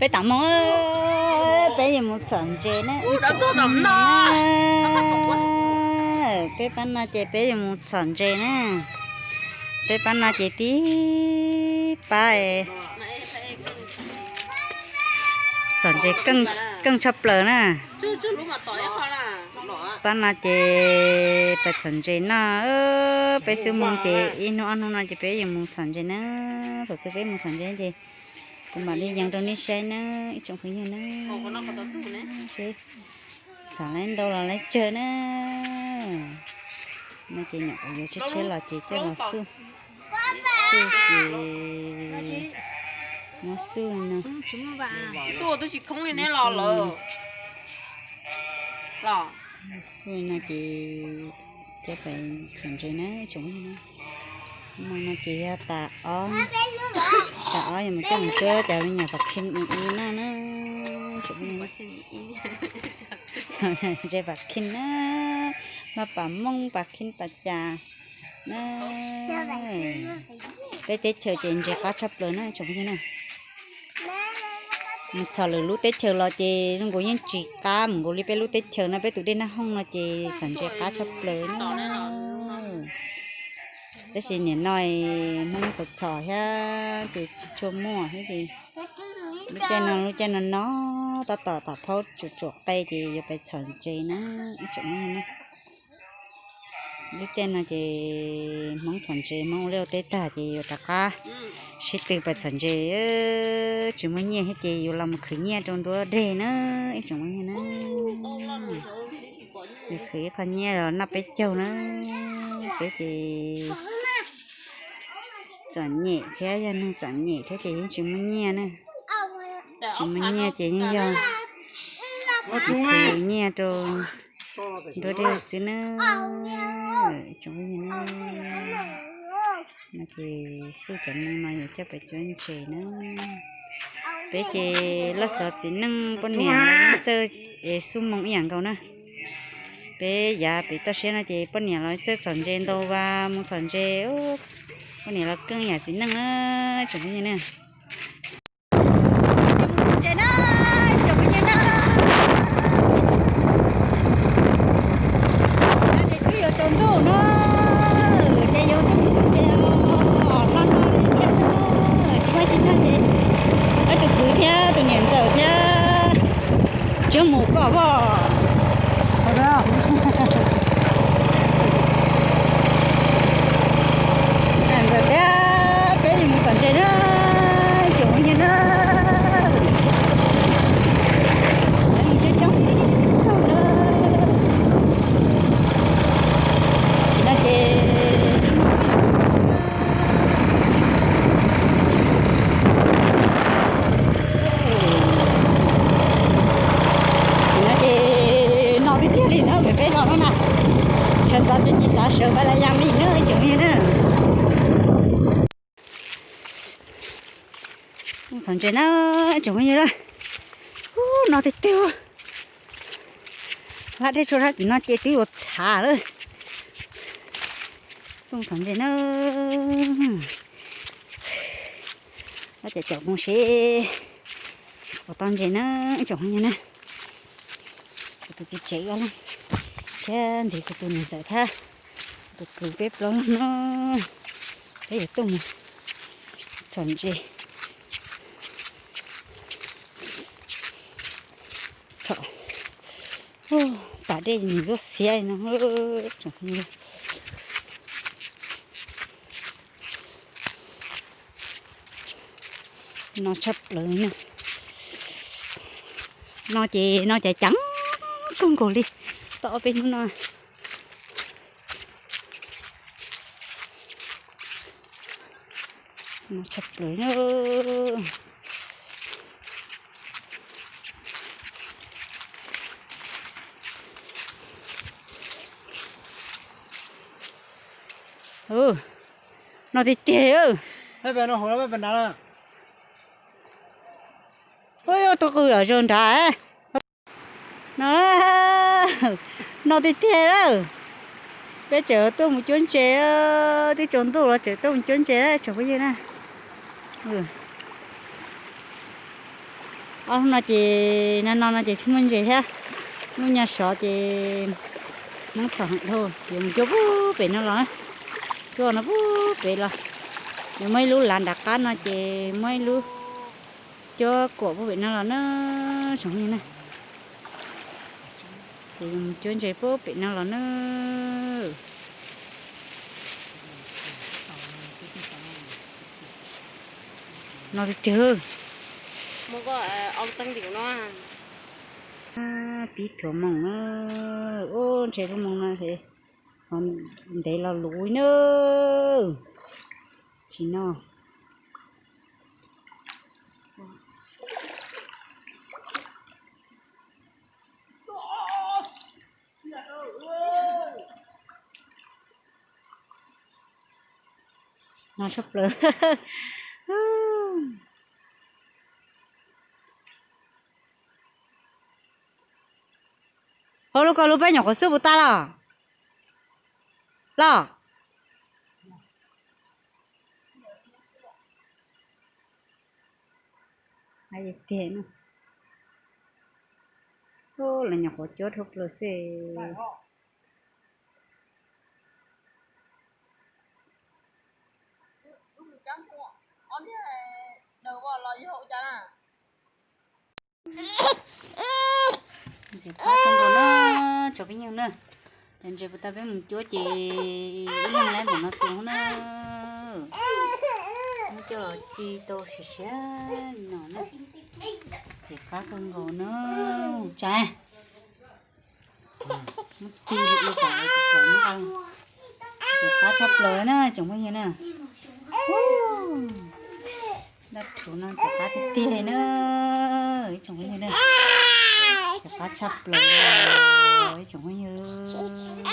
Peb tam moos, peb yuav mus txhom ntses na. Peb pab no ces peb yuav mus txhom ntses na. Peb pab no ces tib pab txhom ntses keej tshaj plaws na. Pab no ces pais txhom ntses no, peb xub moo ces ib hnub ob hnub no ces peb yuav mus txhom ntses na. Thaum twg peb mus txhom ntses ces kuv mam li yees rau nej saib na, ib tsoom phooj ywg na. Seb txhom lawm ntau los lawm tsawg na. No ces nyuam qhuav yuav tshiab tshiab los ces coj los xuj, xuj ces muab xuj no. Xuj no ces coj pais txhom ntses na tsoom phooj ywg na. Hmo no ces yog tas ob, tas ob yuav mus coj mus cuab cov me nyuam pas khis ib noj na tsoom phooj ywg. Ntses pas khis na, maj pas moob pas khis pas cas na. Peb teb chaws ces ntses qab tshaj plaws na tsoom phooj ywg na. Mus txhom lwm lub teb chaws los ces zoo nkaus yeej tsis qab mus nkaus li peb lub teb chaws no, peb tus dej Naj Hooj no ces txhom ntses qab tshaj plaws na. Tab sis nim no Hmoob txhom txhom thiab ces tsis tshua muaj thiab ces lub caij no lub caij no no tab tom tom phaub tsuam tsuam qe ces yuav pais txhom ntses na ib tsoom phooj ywg na. Lub caij no ces Hmoob txhom ntses, Hmoob ua liaj ua teb tag ces yuav rov qab sib tw pais txhom ntses, tsis muaj nyiaj thiab ces yuav los mus khwv nyiaj rau nruab deg na ib tsoom phooj ywg na. Yuav khwv ib qho nyiaj los noj peb caug na. Peb ces txom nyem thiab, yog neeg txom nyem thiab ces yeej tsis muaj nyiaj na. Tsis muaj nyiaj ces yeej yog khwv nyiaj rau nruab deg xwb na. Tsoom phooj ywg na, no ces xuj cov moo no yuav coj pais cuab ntses na. Peb ces laj xov txiv neej poj niam txawj es xuj moo ib yam nkaus na. Peb yav pem toj siab no ces poj niam los txawj txhom ntses ntau vas mus txhom ntses, poj niam los keej yam txiv neej na tsoom phooj ywg na. Ntses na, tsoom phooj ywg na. Tsis no ces twb yuav tsaus ntuj no, ces yuav tuaj mus txhom ntses os, hlo hlo li thiab na. Tsis muaj tsis tag ces ob tug kwv thiab tus niam ntxawm thiab Tsis mus koj pom. Ntxawm thiab peb yuav mus txhom ntses na, tsoom phooj ywg na. Coob coob na. Tam sim no ces Tam sim no ces no tiag tiag li na, peb peb zos no na, sawv ntxov ces tsis xav sawv pab la yas li na tsoom phooj ywg na. Tuaj txhom ntses na tsoom phooj ywg na. Ub, no tiag tiag. Hlab dej tshuav sab tim no ces twb yuav txhav lawm. Tuaj txhom ntses na. Tab cov caum mus seb puas tau ntses na tsoom phooj ywg na. Kuv tus txiv tsev ua leej thiab ntxiv kuv tus niam ntxawm thiab tus kwv peb plaub leeg no, peb yuav tuaj mus txhom ntses. Txhom, pas dej nws zuaj xiab no tsoom phooj ywg. No tshaj plaws na. No ces no cas ceev kawg nkaus li tau ob peb hnub no. No tshaj plaws na. No tiag tiag. Ub, tau qw zom zaws nrad. No, no tiag tiag lawm. Peb tseem tuaj mus cuab ntses, twb tsaus ntuj los tseem tuaj mus cuab ntses tsoom phooj ywg na. Ob hnub no ces, no no no ces thiaj muaj ntses thiab. Lub nyuag sov ces Hmoob txhom heev dhau, yuav mus cuab puag pem no los na. Cuab no puag pem los. Yuav muaj ib lub lav nram qab no ces muaj ib lub cuab kuam puag pem no los na, tsoom phooj ywg na. Ces yuav mus cuab ntses puag pem no los na. No tiag tiag. Pib thuav moos na. Ub, ntshe lub moos no ho ntev los luv na. Tsis no. No tshaj plaws. Hauv lub ko lub peb nyuam qhuav xub puas tas los? Los. Tiag, lawv nyuam qhuav cuab dhau plaws xwb. Ntses qab kawg nkaus na, tsoom phooj ywg na. Cov ntses puas tas peb mus cuab ces ib leeg lawm npaum no tus na. Muab coj los ci tau siav siav li no na. Ntses qab kawg nkaus na. Tsa, muab tig li kom, ntses qab tshaj plaws na tsoom phooj ywg na. Dab rhuv no ntses qab tiag tiag na, ib tsoom phooj ywg na. Ntses qab tshaj plaws ib tsoom phooj ywg.